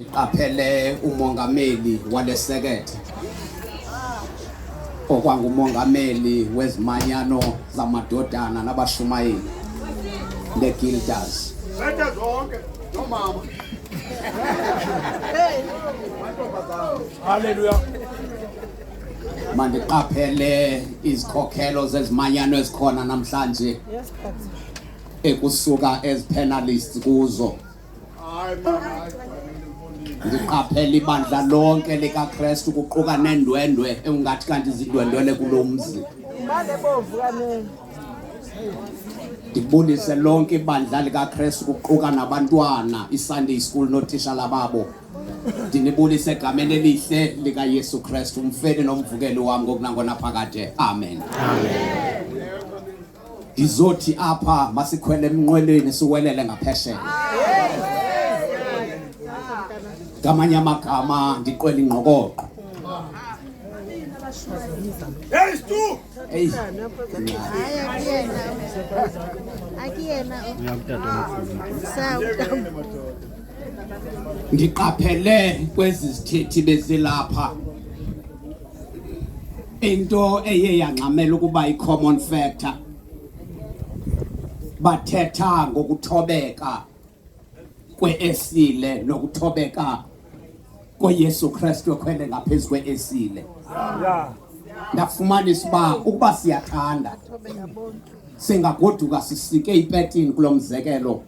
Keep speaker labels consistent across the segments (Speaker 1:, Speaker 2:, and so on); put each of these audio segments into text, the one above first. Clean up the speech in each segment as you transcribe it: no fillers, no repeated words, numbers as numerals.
Speaker 1: Ngiqaphele umongameli walesekethe okwangumongameli wezimanyano zamadodana nabashumayeli leGilders.
Speaker 2: Zethe zonke nomama. Hallelujah.
Speaker 1: Mandiqaphele izikhokhelo zezimanyano ezikhona namhlanje ekusuka as panelists kuzo. Ndiqaphela ibandla lonke likaKristu kuquka neendwendwe engathi kanti zindwendwele kulo mzi. Ndibulise lonke ibandla likaKristu kuquka nabantwana iSunday school nootishala babo. Ndinibulise egameni elihle likaYesu Kristu umfeli nomvukeli wam ngokunangona phakade. Amen. Amen. Ndizothi apha masikhwele emnqwelweni siwelele ngaphesheya. Ngamanye amagama ndiqwela ingqokoqo.
Speaker 2: Hey Stu!
Speaker 1: Hey. Ndiqaphele kwezi zithethi bezilapha into eye yangxamela ukuba i-common factor bathetha ngokuthobeka kweesile nokuthobeka koYesu Kristu ekhwele ngaphezu kweesile. Ndafumanisa uba ukuba siyathanda singagoduka sisike ipetini kulo mzekelo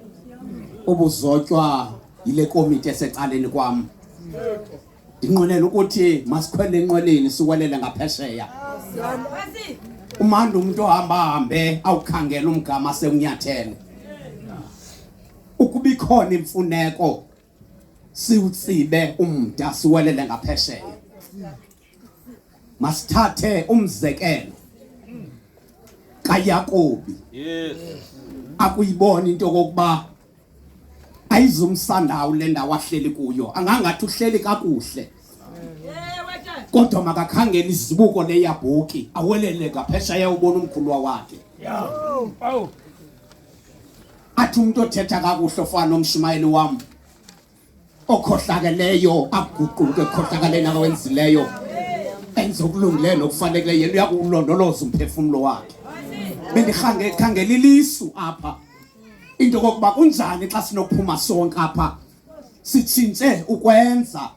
Speaker 1: ubuzotywa yile komiti esecaleni kwam. Ndinqwenela ukuthi masikhwele enqweleni siwelele ngaphesheya. Umanda umuntu ohamba hambe awukhangela umgama sewunyathele. Ukuba ikhona imfuneko siwutsibe umda siwelele ngaphesheya. Masithathe umzekelo kaYakobi.
Speaker 2: Yes.
Speaker 1: Akuyibona into kokuba ayizumsandawo le ndawo ahleli kuyo, angangathi uhleli kakuhle kodwa makakhangele izibuko leyabhoki awelele ngaphesheya ubona umkhulwa wakhe. Athi umuntu othetha kakuhle ofana nomshumayeli wam okhohlakeleyo aguquke ekukhohlakaleni akawenzileyo enze okulungileyo nokufanelekileyo, yena uyakuwulondoloza umphefumlo wakhe. Bendikhangela ilisu apha into kokuba kunjani xa sinokuphuma sonke apha sitshintshe ukwenza,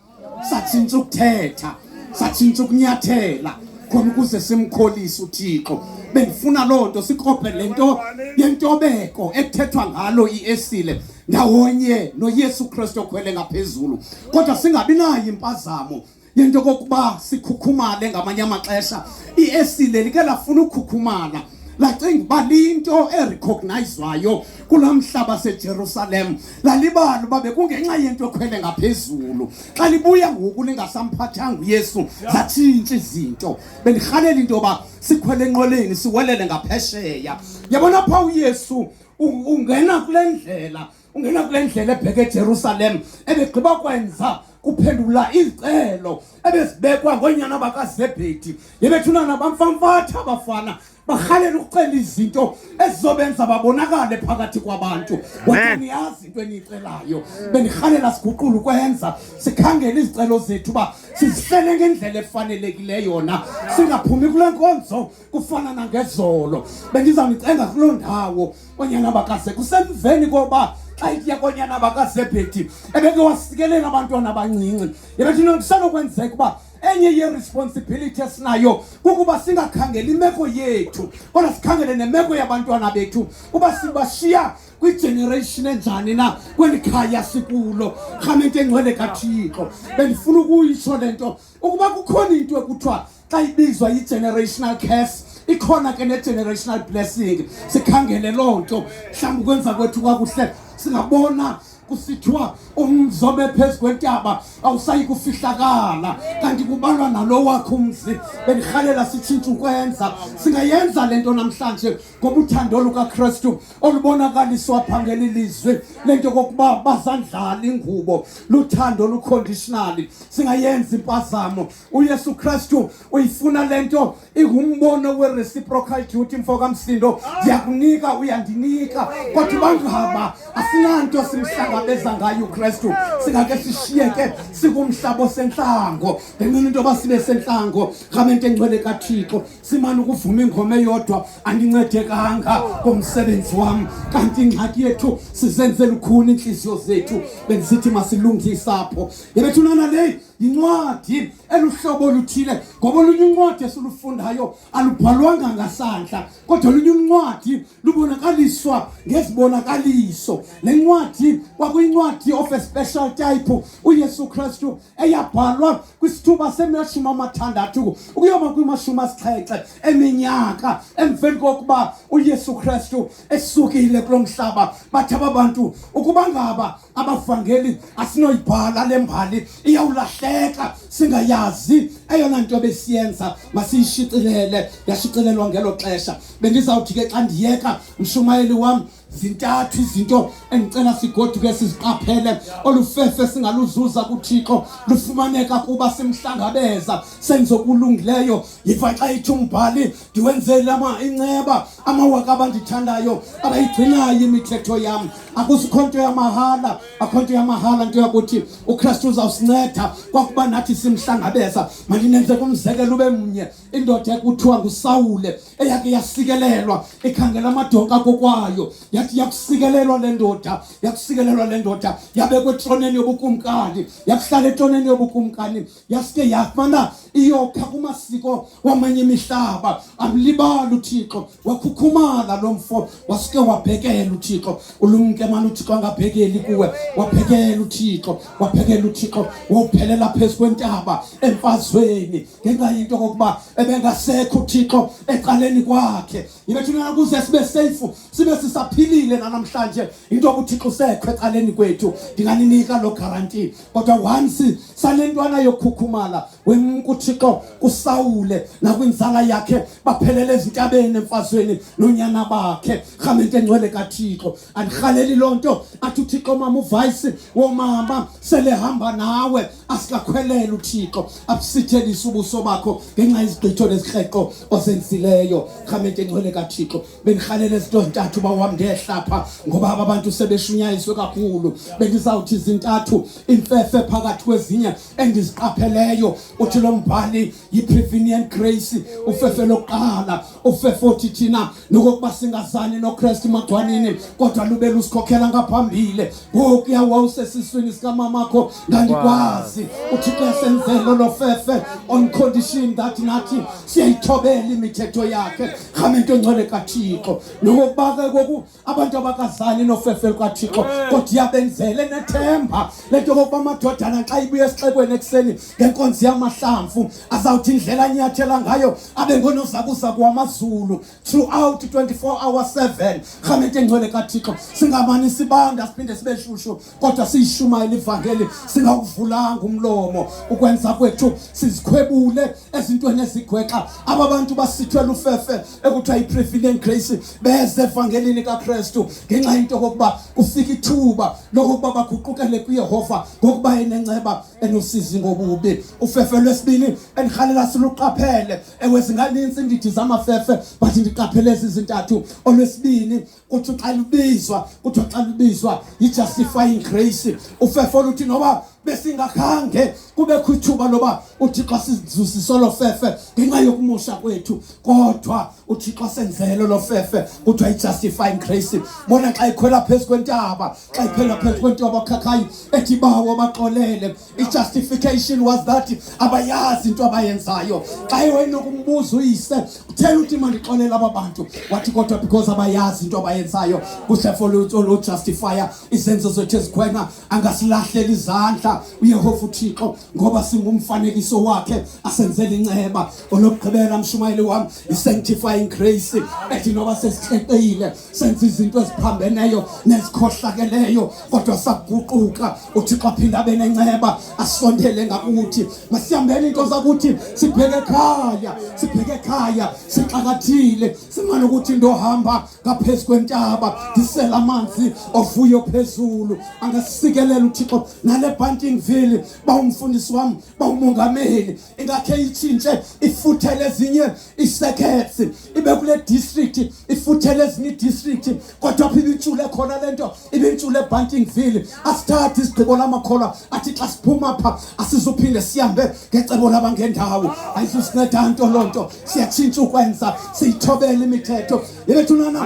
Speaker 1: satshintsha ukuthetha, satshintsha ukunyathela khona ukuze simkholise uThixo. Bendifuna loo nto sikophe le nto yentobeko ekuthethwa ngalo iesile ndawonye noYesu Kristu okhwele ngaphezulu, kodwa singabi nayo impazamo yento kokuba sikhukhumale ngamanye amaxesha. Iesile like lafuna ukukhukhumala, lacinga uba liyinto erecognizwayo kulaa mhlaba seJerusalem, lalibala uba bekungenxa yento ekhwele ngaphezulu. Xa libuya ngoku lingasamphathanga uYesu, zatshintsha izinto. Bendirhalela into yoba sikhwele enqweleni siwelele ngaphesheya. Yabona pha uYesu ungena kule ndlela, ungena kule ndlela ebheke eJerusalem, ebegqiba kwenza kuphendula izicelo ebezibekwa ngoonyana bakaZebhedi. Yebethunana bamfamfatha abafana, barhalela ukucela izinto ezizobenza babonakale phakathi kwabantu. Wathi niyazi into eniyicelayo. Bendirhalela siguqule ukwenza, sikhangele izicelo zethu uba sizihlele ngendlela efanelekileyo yona, singaphumi kule nkonzo kufana nangezolo. Bendizawunicenga kuloo ndawo onyana bakaze kusemveni koba xa itya konyana bakaZebhedi ebeke wasikelela abantwana abancinci. Yebethi kusenokwenzeka uba enye ye-responsibility esinayo kukuba singakhangeli imeko yethu, kodwa sikhangele nemeko yabantwana bethu, uba sibashiya kwigeneration enjani na kweli khaya sikulo. Rhamente engcwele kaThixo, bendifuna ukuyitsho le nto ukuba kukhona into ekuthiwa xa ibizwa yi-generational curse, ikhona ke ne-generational blessing. Sikhangele loo nto, mhlawumbi ukwenza kwethu kwakuhle singabona kusithiwa umzobe phezu kwentaba awusayi kufihlakala. Kanti kubalwa nalo wakho umzi. Bendirhalela sitshintshe ukwenza. Singayenza le nto namhlanje ngoba uthando lukaKristu olubonakaliswa pha ngeli lizwi lento kokuba bazandlala ingubo luthando luconditionally. Singayenza impazamo. UYesu Kristu uyifuna lento ingumbono we-reciprocal duty, mfo kaMsindo. Ndiyakunika, uyandinika, kodwa bangaba asinanto simhlangabeza ngayo uKristu. Singake sishiyeke sikumhlaba osentlango ngenxa into yoba sibe sentlango. Rhamente engcwele kaThixo, simane ukuvuma ingoma eyodwa, andincedekanga ngomsebenzi wam. Kanti ingxaki yethu sizenze lukhuni iintliziyo zethu. Bendisithi masilungise apho. Yebethunana, le yincwadi eluhlobo oluthile, ngoba olunye uncwadi esilufundayo alubhalwanga ngasandla, kodwa olunye uncwadi lubonakaliswa ngezibonakaliso. Le ncwadi kwakuyincwadi of a special type, uYesu Kristu, eyabhalwa kwisithuba semashumi 60 ukuyoma kwimashumi 7 eminyaka emveni kokuba uYesu Kristu esukile kulo mhlaba. Bathi aba bantu, ukuba ngaba abavangeli asinoyibhala le mbali, iyawulahleka singayazi eyona nto besiyenza, masiyishicilele. Yashicilelwa ngelo xesha. Bendizawuthi ke xa ndiyeka, mshumayeli wam, zintathu izinto endicela sigoduke siziqaphele. Olufefe singaluzuza kuThixo lufumaneka kuba simhlangabeza, senze okulungileyo. Yiva xa ithi umbhali, ndiwenzele ama inceba amawaka abandithandayo, abayigcinayo imithetho yam. Akuzikho nto yamahala, akho nto yamahala. Nto yakuthi uKristu uzawusinceda kwakuba nathi simhlangabeza. Mandinenze kumzekelo ube mnye. Indoda ekuthiwa nguSawule eyake yasikelelwa ikhangela amadonka kokwayo, yathi yakusikelelwa le ndoda, yakusikelelwa le ndoda, yabekwa etroneni yobukumkani, yakuhlala etroneni yobukumkani, yasuke yafana iyokha kumasiko wamanye imihlaba, amlibala uThixo, wakhukhumala lo mfo, wasuke wabhekela uThixo. Ulumke mani, uThixo angabhekeli kuwe. Wabhekela uThixo, wabhekela uThixo, wophelela phezu kwentaba emfazweni ngenxa yento kokuba ebengasekho uThixo ecaleni kwakhe. Yibethuna, ukuze sibe safe, sibe sisaphilile namhlanje, into yokuThixo usekho ecaleni kwethu, ndinganinika lo guarantee. Kodwa once salentwana yokukhukhumala, wemka uThixo kuSawule nakwinzala yakhe, baphelele ezintabeni emfazweni nonyana bakhe. Rhamente engcwele kaThixo, andirhaleli loo nto. Athi uThixo, mama uvayisi womama selehamba nawe, asikakhwelela uThixo abusithelise ubuso bakho ngenxa yezigqitho nezikreqo ozenzileyo. Rhamente engcwele kaThixo, bendirhalela izinto zintathu uba wam ndehlapha, ngoba aba bantu sebeshunyayiswe kakhulu. Bendizawuthi zintathu imfefe phakathi kwezinye endiziqapheleyo. Uthi lo mbhali yi-prevenient grace, ufefe lokuqala, ufefe othi thina nokokuba singazani noKristu emagcwanini, kodwa lube lusikhokhela ngaphambili. Ngokuya wawusesiswini sikamamakho ndandikwazi. UThixo yasenzelo lo fefe on condition that nathi siyayithobela imithetho yakhe. Rhamente engcwele kaThixo, nokokuba ke koku abantu abakazani nofefe lukaThixo, kodwa iyabenzele nethemba lento yokokuba amadodana xa ibuya esixekweni ekuseni ngenkonzo yamahlamvu, azawuthi indlela anyathela ngayo abe ngonozakuzaku wamazulu throughout 24 hour 7. Rhamente engcwele kaThixo, singamane sibanda siphinde sibe shushu, kodwa siyishumayela ivangeli singawuvulanga umlomo. Ukwenza kwethu sizikhwebule ezintweni ezigwexa. Aba bantu basithwe lufefe ekuthiwa yi-prevenient grace, beze evangelini kaKristu ngenxa yento yokokuba kufika ithuba lokokuba baguqukele kuYehova, ngokuba enenceba, enosizi ngobubi. Ufefe lwesibini endirhalela siluqaphele, ewe zinganintsi iindidi zamafefe, but ndiqaphele ezi zintathu. Olwesibini kuthi xa lubizwa, kuthiwa xa lubizwa yi-justifying grace, ufefe oluthi noba besingakhange kubekho ithuba loba uThixo asizuzise olo fefe ngenxa yokumosha kwethu, kodwa uThixo asenzele lo fefe, kuthiwa i-justifying grace. Bona xa ikhwela phezu kwentaba, xa ikhwela phezu kwentaba khakhayi, ethi, "Bawo, baxolele." I-justification was that abayazi into abayenzayo. Xa wayenokumbuza uyise, uthela uthi, "Mandixolele aba bantu," wathi, "Kodwa because abayazi into abayenzayo." Kuhle for olujustifya izenzo zethu ezikhwena, angasilahlela izandla. namandla uYehova uThixo ngoba singumfanekiso wakhe asenzele inceba. Olokugqibela mshumayeli wam, i-sanctifying grace ethi noba sesihleqile senza izinto eziphambeneyo nezikhohlakeleyo kodwa saguquka, uThixo aphinde abe nenceba asondele ngakuthi. Masihambeni into zakuthi, sibheke ekhaya, sibheke ekhaya sixakathile, simane ukuthi ndohamba ngaphezu kwentaba ndisela amanzi ovuyo phezulu. Angasikelela uThixo nale Buntingville, bawumfundisi wam, bawumongameli, ingakhe itshintshe ifuthele ezinye isekets, ibe kule district ifuthele ezinye idistrict, kodwa phi ibintshule khona le nto ibintshule eBuntingville. Asithathe isigqibo lamakholwa athi xa siphuma pha asizuphinde sihambe ngecebo labangendawo. Ayizusinceda nto loo nto. Siyatshintsha ukwenza, siyithobele imithetho yebethunana,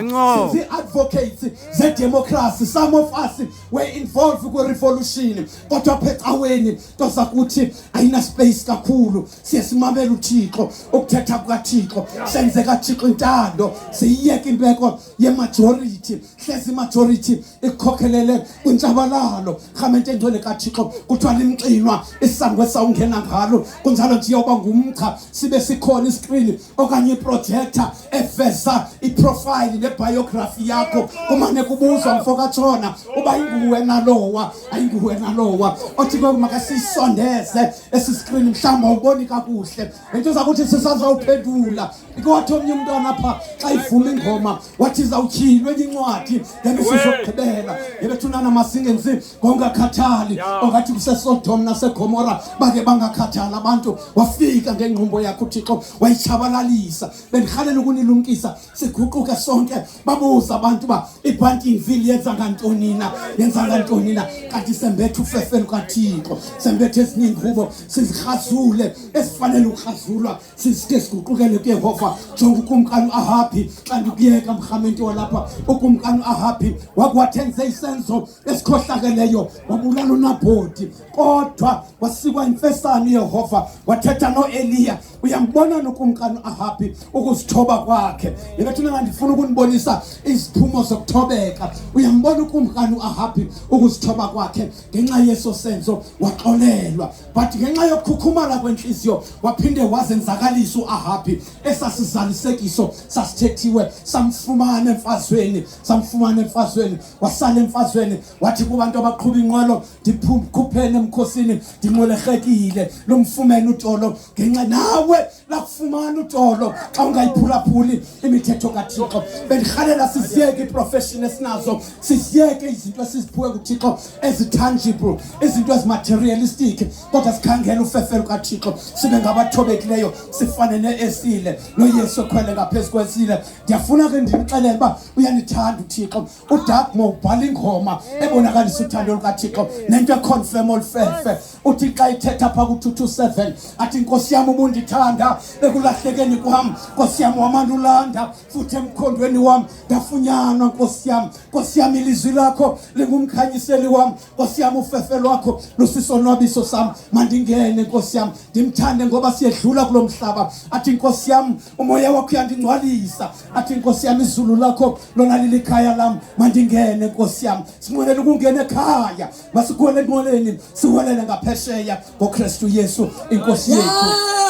Speaker 1: sizi-advocates zedemocracy. Some of us were involved kwi-revolution, kodwa apha ecaweni nto zakuthi ayina-space kakhulu. Siye simamele uThixo, ukuthetha kukaThixo, senze kaThixo intando, siyiyeke imbeko ye-majority. Hlezi imajority ikukhokhelele kwintshabalalo. Rhamente engcwele kaThixo, kuthiwa limxinwa isango esawungena ngalo, kunjalo nje yoba ngumcha sibe sikhona iskrini okanye iprojector eveza iprofile nebiography yakho, kumane kubuzwa, mfo katshona, uba inguwe nalowa, ayinguwe nalowa othi ke makasiyisondeze esi skrini, mhlawumbi awuboni kakuhle. Into zakuthi sisazawuphendula. Wathi omnye umntwana apha xa ivuma ingoma, wathi izawutyhilwa enye incwadi ngemizuzu yokugqibela. Yebethunana, masingenzi ngongakhathali ongathi kuseSodom naseGomora bake bangakhathala abantu, wafika ngengqumbo yakho uThixo wayitshabalalisa. Bendirhalela ukunilumkisa, siguquke sonke. Babuza abantu uba iBuntingville yenza ngantoni na, yenza ngantoni na, kanti sembethe ufefe lukaThixo, sembethe ezinye iingubo, sizirhazule ezifanele ukukrazulwa, sisike siguqukele kuYehova. Jonga ukumkani uAhabhi, xa ndikuyeka mrhamente walapha, ukumkani uAhabhi wakwathenze isenzo esikhohlakeleyo, wabulala uNabhoti, kodwa wasikwa imfesane uYehova, wathetha noEliya. Uyambona nokumkani uAhabhi ukuzithoba kwakhe. Yebethuna, ndifuna ukunibonisa iziphumo zokuthobeka. Uyambona ukumkani uAhabhi ukuzithoba kwakhe, ngenxa yeso senzo waxolelwa, but ngenxa yokukhukhumala kwenhliziyo waphinde wazenzakalisa uAhabhi. Esasizalisekiso sasithethiwe samfumana emfazweni, samfumana emfazweni, wasala emfazweni. Wathi kubantu abaqhuba inqwelo, "Ndikhupheni emkhosini, ndinqwelerhekile." Lumfumene utolo ngenxa nawe lakufumana utolo xa ungayiphulaphuli imithetho kaThixo. Bendirhalela siziyeke iprofession esinazo, siziyeke izinto esiziphiwe nguThixo ezi-tangible, izinto ezimaterialistic, kodwa sikhangele ufefe lukaThixo, sibe ngabathobekileyo, sifane ne-esile noYesu ekhwele ngaphezu kwesile. Ndiyafuna ke ndinixelele uba uyanithanda uThixo. UDagmo ubhala ingoma ebonakalisa uthando lukaThixo nento econfirm olufefe. Uthi xa ithetha phaa ku-227, athi, "Nkosi yam, ubundithanda ekulahlekeni kwam, Nkosi yam, wamandulanda futhi emkhondweni wam ndafunyanwa. Nkosi yam, Nkosi yam, ilizwi lakho lingumkhanyiseli wam. Nkosi yam, ufefe lwakho lusisonwabiso sam. Mandingene, Nkosi yam, ndimthande ngoba siyedlula kulo mhlaba." Athi, "Nkosi yam, umoya wakho uyandingcwalisa." Athi, "Nkosi yam, izulu lakho lona lilikhaya lam. Mandingene, Nkosi yam." Sinqwenela ukungena ekhaya. Masikhwele enqweleni, siwelele ngaphesheya ngoKristu Yesu inkosi yethu.